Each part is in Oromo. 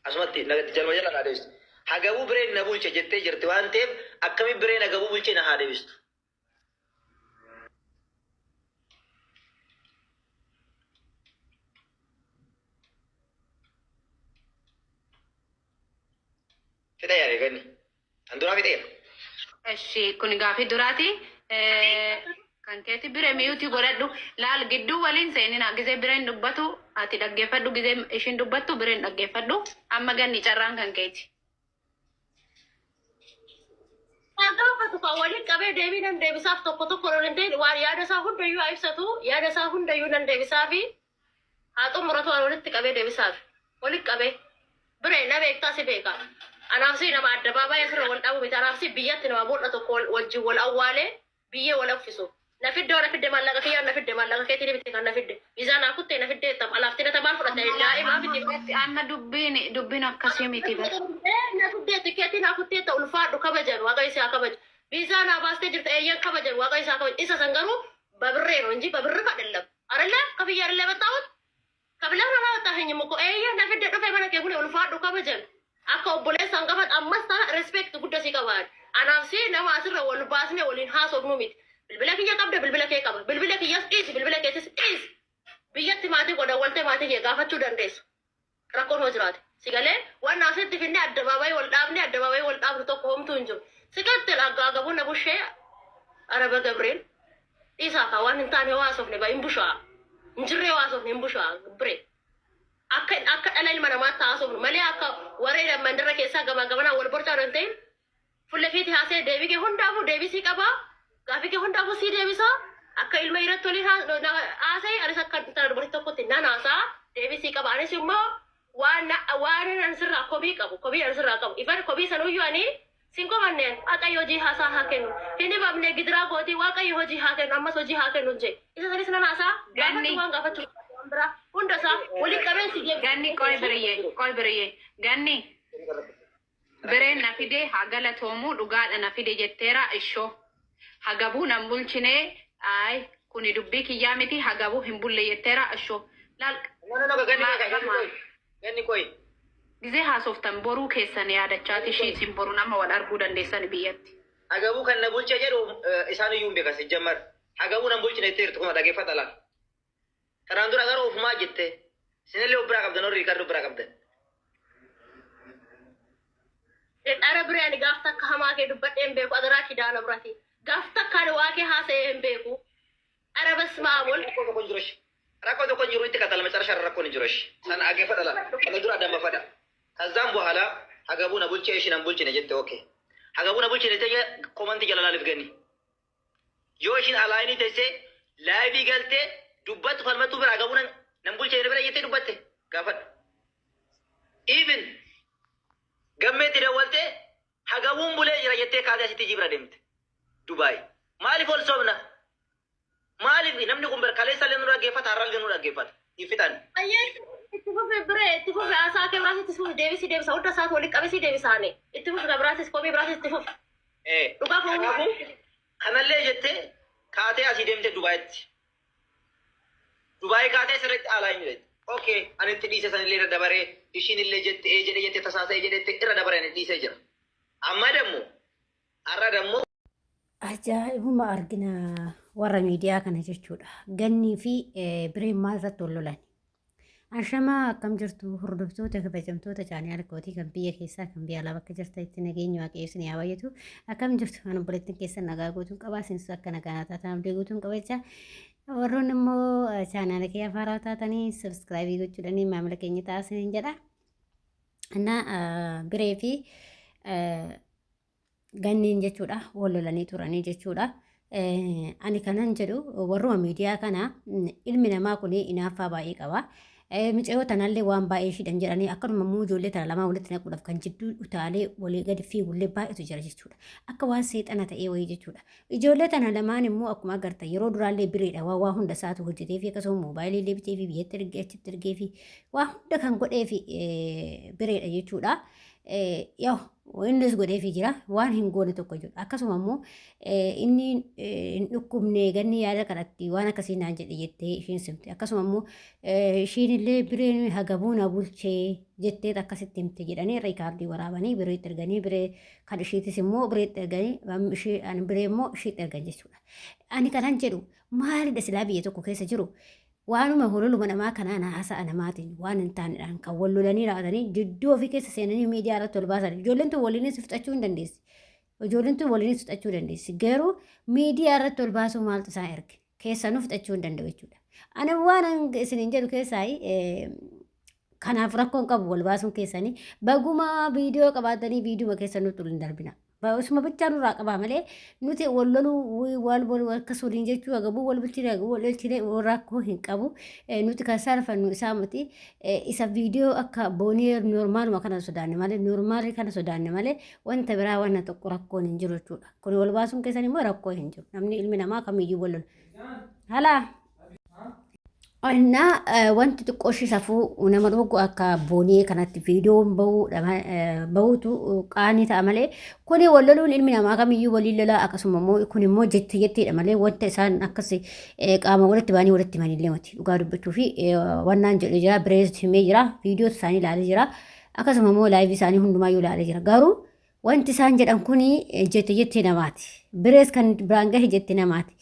Asumatti jaluma jala naa deebistu. Hagabuu bireen na bulche jettee jirti waan ta'eef akkami bireen hagabuu bulche na haa deebistu. Fixeera eeganni. Kan duraa fixeera. Eshi kun gaafii duraati. Kan keeti bire miyuutii godhadhu. Laal gidduu waliin seenina. Gizee bireen dubbatu ati dhaggeeffadhu. Gizee ishiin dubbattu bireen dhaggeeffadhu. Amma ganni carraan kan keeti. Kan gaafatu kan waliin qabee deebii nan deebisaaf tokko tokko hin ta'in waan yaada isaa hundayyuu haa ibsatu yaada isaa hundayyuu nan deebisaafi Haa xumuratu waan walitti qabee deebisaaf. Walitti qabee. Bire na beektaa si beeka. Anaaf si nama addabaabaayii asirra wal dhabu miti. Anaaf si biyyatti nama boolla tokko wal- wajjin wal awwaalee biyyee wal affisu. Na fidde waan na fidde maallaqa kiyyaan na fidde maallaqa keetiin miti kan na fidde. Viizaa naa kuttee na fidde jettam alaaftina ta maal fudhatte daa'imaa miti. Amma dubbiin dubbiin akkasii miti bar. Na fiddee tikeetii naa kuttee ta ulfaadhu kabajan waaqayyo si haa kabaju. Viizaa naa baastee jirta eeyyan kabajan waaqayyo si haa kabaju. Isa san garuu babirree ነው እንጂ በብርህ አይደለም አይደለ ከፍዬ አይደለ የመጣሁት ከፍለህ ነው ያወጣኸኝም እኮ eeyyee na fidde dhufe mana kee bule ulfaadhu kabajan akka obboleessa hangafat ammas tana respect gudda si qabaan anaaf si nama asirra wal baasne waliin haasofnu miti bilbila kiyya qabda bilbila kee qaba bilbila kiyyas dhiisi bilbila keetis dhiisi biyyatti maatii koo dawwaltee maatii kee gaafachuu dandeessa rakkoon hoo jiraate. Si galee waan asitti finne addabaabayii wal dhaabne addabaabayii wal dhaabnu tokko homtuu hin jiru. Si gatte aggaagabuu na bushee araba Gabriel dhiisaa kaa waan hin taane hoo haasofne ba hin bushaa. Hin jirree hoo haasofne hin bushaa bire. Akka akka dhala ilma namaatti haasofnu malee akka waree mandara keessaa gamaa gamanaa wal borcaa hin ta'in Fulla keeti haasa'e deebii kee hundaafuu deebii sii qaba. Gaaffii kee hundaafuu sii deebisa. Akka ilma dhiiratti waliin haasa'e anis akka intala dubartii tokkotti nan haasa'a. Deebii sii qaba. Anis immoo waan waan ani sirraa komii qabu komii ani sirraa qabu. Ifan komii sanuyyuu ani sin komanneen Waaqayyo hojii haasaa haa kennu. Hin himamne gidiraa gootii Waaqayyo hojii haa kennu ammas hojii haa kennu jee. Isa sanis nan haasa'a. Ganni. Gaafachuu waan gaafachuu waan biraa hunda isaa waliin qabeen si deebisa. Ganni qoy biriyyee qoy biriyyee ganni Bireen na fide haa galatoomu dhugaadha na fide jetteera ishoo. Hagabuu nan bulchine ayi kuni dubbii kiyyaa miti hagabuu hin bulle jetteera ishoo. Laal No, no, no, ganni qoy, ganni ma qoy. Ganni qoy. gizee haasoftan boruu keessan yaadachaati ishii isin boru nama wal arguu dandeessani biyyatti. Hagabuu kan na bulche jedhu isaan iyyuu hin beekan sijjammar. Hagabuu nan bulchine jetteertu kuma dhageeffadha laal. Kanaan dura garuu ofumaa jette. Isinillee of biraa qabdan warri riikardii of biraa qabdan. Dhara biree ani gaaf takka hamaa kee dubbadhee hin beeku adaraa kidaana birati. Gaaf takka ani waa kee haasa'ee hin beeku. Ara basma ab wal. Rakkoo tokko hin jiru ishi. Rakkoo tokko hin jiru itti katala macarasha irra rakkoon hin jiru ishi. Sana dhaggeeffadha laal. Kana dura addaan bafadha. Kazzaan bohala hagabuu na bulchee ishi nan bulchine jette okay. Hagabuu na bulchine jette komantii jala laalif gani. Yoo ishiin alaayinii teessee laayivii galtee dubbattu falmattuu bira agabuu nan nan bulcha jedhe bira jettee dubbatte gaafadhu. Even gammeetti dawwaltee hagabuun bulee jira jettee kaatee asitti jibra deemte. Dubaay. Maaliif ol soobna? Maaliif namni kun bar kaleessa illee nu dhaggeeffata har'a illee nu dhaggeeffata. Hin fixan. Ayyee itti fufi biree itti fufi haasaa kee biraas itti fufi deebisi deebisa hunda isaatu walitti qabisi deebisaane itti fufi ka biraatis komii biraatis itti fufi. Eh, Dhugaa foonii. Kanaafuu kanallee jettee kaatee asii deemte Dubaayitti. Dubaayii kaatee sirriitti alaa hin jette. Okay, ani itti dhiise sanillee irra dabaree ishiin illee jette ee jedhe jette tasaasee jedhette irra dabaree ani dhiisee jira. Amma dammoo har'a dammoo Ajaa'ibuma argina warra miidiyaa kana jechuudha. Gannii fi eh, bireen maal irratti wal lolan? Ashamaa akkam jirtu hordoftoota kabajamtoota chaanaala kootii kan biyya keessaa kan biyya alaa bakka jirtanitti nageenyi waaqayyo isin haa baay'atu. Akkam jirtu kan obboleettiin keessan nagaa guutuun qabaa isinis akka nagaa naa taatan abdii guutuun qaba jecha. Warroonni immoo chaanaala kiyya haaraa taatanii sabiskiraayibii gochuudhaan maamila keenya ta'aa isiniin jedha. Na biree fi ganniin jechuudha wal lolanii turanii jechuudha. Ani kanan jedhu warruma miidiyaa kana ilmi namaa kun inaaffaa baay'ee qaba. Mucayyoo tanallee waan baay'ee ishiidhan jedhanii akkanuma immoo ijoollee tana lamaan walitti naquudhaaf kan jidduu utaalee walii gadi fiigullee baay'eetu jira jechuudha. Akka waan seexana ta'ee wayii jechuudha. Ijoollee tana lamaan immoo akkuma agartan yeroo duraallee bireedha waan waa hunda isaatu hojjetee fi akkasuma moobaayilii illee bitee fi biyyatti ergee achitti ergee fi waa hunda kan godhee fi bireedha jechuudha. Yaw innis godheefii jira waan hin goone tokko jiru. Akkasuma immoo inni hin dhukkubne ganni yaada kanatti waan akkasii naan jedhe jettee ishiin simte. Akkasuma immoo ishiin illee bireen hagabuu na bulchee jettee akkasitti himte jedhanii riikaardii waraabanii bireetti erganii biree kan ishiitis immoo bireetti erganii ishee ani biree immoo ishiitti ergan jechuudha. Ani kanan jedhu maalidha silaa biyya tokko keessa jiru waanuma hololuma namaa kanaan haasa'a namaatiin waan hin taanedhaan kan wal lolanii raawwatanii jidduu ofii keessa seenanii miidiyaa irratti ol baasan. Ijoolleen tun waliinis fixachuu hin dandeessi. Ijoolleen tun waliinis fixachuu dandeessi. Garuu miidiyaa irratti ol baasuu maaltu isaan erge? Keessanuu fixachuu hin danda'u jechuudha. Ani waan isiniin jedhu keessaa kanaaf rakkoon qabu wal baasuun keessanii baguma viidiyoo qabaatanii viidiyoo keessa nutti ol hin darbina. Isuma bichaa nurraa qabaa malee nuti wal loluu wal wal akkas waliin jechuu agabuu wal bulchine agabuu wal bulchine rakkoo hin qabu. Nuti kan saalfannu isaa miti. Isa viidiyoo akka boonii noormaaluma kana sodaanne malee noormaalii kana sodaanne malee wanta biraa waan tokko rakkoon hin jiru jechuudha. Kun wal baasuun keessan immoo rakkoo hin jiru. Namni ilmi namaa kamiyyuu wal lola. Halaa. Innaa wanti xiqqoo ishii safuu nama dhoogu akka boonii kanatti viidiyoon bahuutu qaanii ta'a malee kuni wal loluun ilmi namaa kamiyyuu waliin lolaa akkasuma immoo kun immoo jette jetteedha malee wanta isaan akkas qaama walitti ba'anii walitti himanillee miti dhugaa dubbachuu fi wannaan jedhee jira birees himee jira viidiyoo isaanii ilaalee jira akkasuma immoo laayivii isaanii hundumaayyuu ilaalee jira garuu wanti isaan jedhan kun jette jette namaati. Birees kan biraan gahe jette namaati.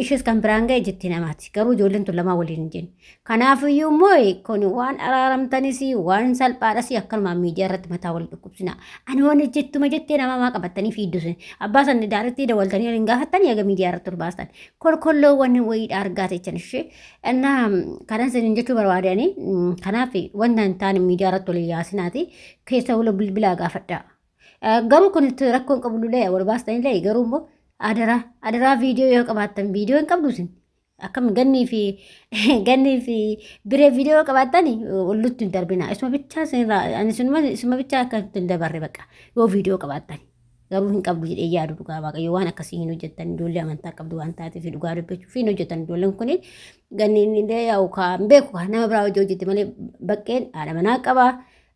Ishees kan biraan gahe jette namaati. Garuu ijoolleen tun lamaa waliin hin jenne. Kanaafiyyuu immoo kun waan araaramtanis waan salphaadhas akkanumaan miidiyaa irratti mataa wal dhukkubsina. Ani waan jettuma jettee namaa maa qabattanii fiiddu sun. Abbaa san daarettii dawaltanii waliin gaafattanii eega miidiyaa irratti ol baastan. Kolkolloowwan wayiidha argaa jechan ishee. Innaa kanan isiniin jechuu barbaadani kanaaf wanta hin taane miidiyaa irratti waliin yaasinaati keessa wal bilbilaa gaafadhaa. Garuu kun itti rakkoo hin qabu lulee wal baastanillee garuu immoo adaraa adaraa viidiyoo yoo qabaattan viidiyoo hin qabdu isin akkam gannii fi gannii fi biree viidiyoo yoo qabaattan wallutti hin darbina isuma bichaa isinirraa ani isinuma isuma bichaa akka hin dabarre bakka yoo viidiyoo qabaattan garuu hin qabdu jedhee yaadu dhugaa waaqayyo waan akkasii hin hojjettan ijoollee amantaa qabdu waan taateef dhugaa dubbachuuf hin hojjetan ijoolleen kun ganniin illee yaa'u kaan beeku nama biraa hojii hojjette malee baqqeen haadha manaa qaba.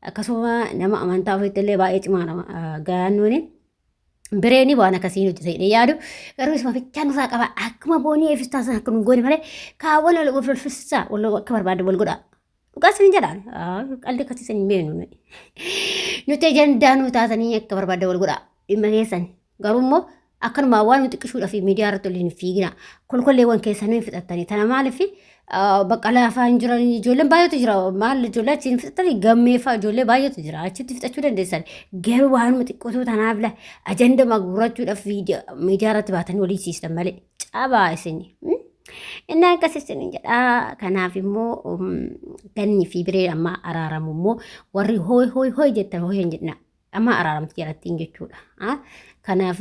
Akkasuma nama amantaa ofiitti illee baay'ee cimaa nama gaannuuni. Bireeni waan akkasii hin hojjeta jedhee yaadu garuu isuma fichaa nurraa qaba akkuma boonii eefistaa sana akka nu goone malee kaawwan wal wal fissaa wal akka barbaade wal godha. Dhugaa isin jedhaan qalli akkasii isin hin beeknu nuyi. Nuti ajandaa nu taatanii akka barbaade wal godha dhimma keessan garuu immoo akkanumaa waan nu xiqqishuudhaaf miidiyaa irratti waliin hin fiigina. Kolkolleewwan keessan hin fixattanii. Tana maaliif baqqalaa fa'aa hin jiran ijoolleen baay'eetu jira. Maal ijoollee achi hin fixattanii gammee fa'aa ijoollee baay'eetu jira. Achitti fixachuu dandeessan. Garuu waanuma xiqqootuu tanaaf la ajandama guurrachuudhaaf miidiyaa irratti baatanii walii siistan malee cabaa isin. Inni akkas isin jedha. Kanaaf immoo ganni fi biree amma araaramu immoo warri hooy hooy hooy jettan hooy hin jedhina. Amma araaramti jalattiin jechuudha. Kanaaf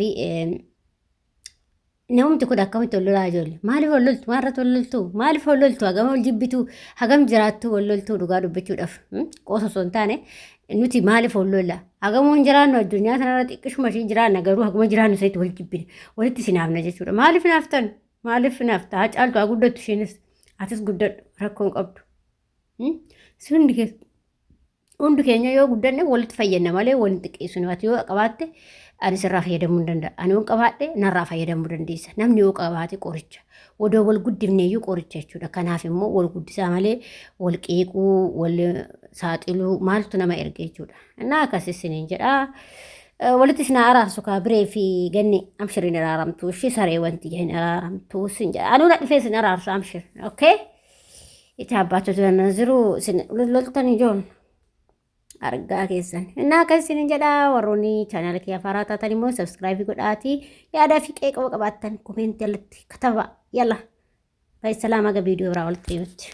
namumti kun akkamitti wal lolaa ijoollee? Maaliif wal loltu? Maal irratti wal loltu? Maaliif wal loltu? Hagam wal jibbitu? Hagam jiraattu wal loltu dhugaa dubbachuudhaaf? Qoosa osoo hin taane nuti maaliif wal lolla? Hagam hin jiraannu addunyaa kanarra xiqqishuma ishii jiraanna garuu haguma jiraannu isatti wal jibbina. Walitti sinaafna jechuudha. Maaliif naaftan? Maaliif naafta? Haa caaltu haa guddattu isheenis. Atis guddadhu rakkoo hin qabdu. Si hundi keessa Hundi keenya yoo guddanne walitti fayyadna malee wal hin xiqqeessinu. Ati yoo qabaatte ani sirraa fayyadamuu hin danda'a. Ani yoo qabaadhe narraa fayyadamuu dandeessa. Namni yoo qabaate qoricha. Odoo wal guddifne iyyuu qoricha jechuudha. Kanaaf immoo wal guddisaa malee wal qeequu, wal saaxiluu maaltu nama erge jechuudha. Innaa akkas isiniin jedha. Walitti isin haa araarsu kaa biree fi ganni amshir hin araaramtu. Ishii saree wanti hin araaramtu sin jedha. Anuu na dhufee isin araarsu amshir. Okay? Itti abbaatu jiru isin loltan ijoon argaa keessan. Innaa akkas isin jedha warroonni chaanaala kiyya faaraa taatan immoo sabskraayibii godhaatii yaadaa fi qeeqoo qabaattan komeenti jalatti kataba yalla. Baay'ee salaama aga viidiyoo biraa walitti deebitti.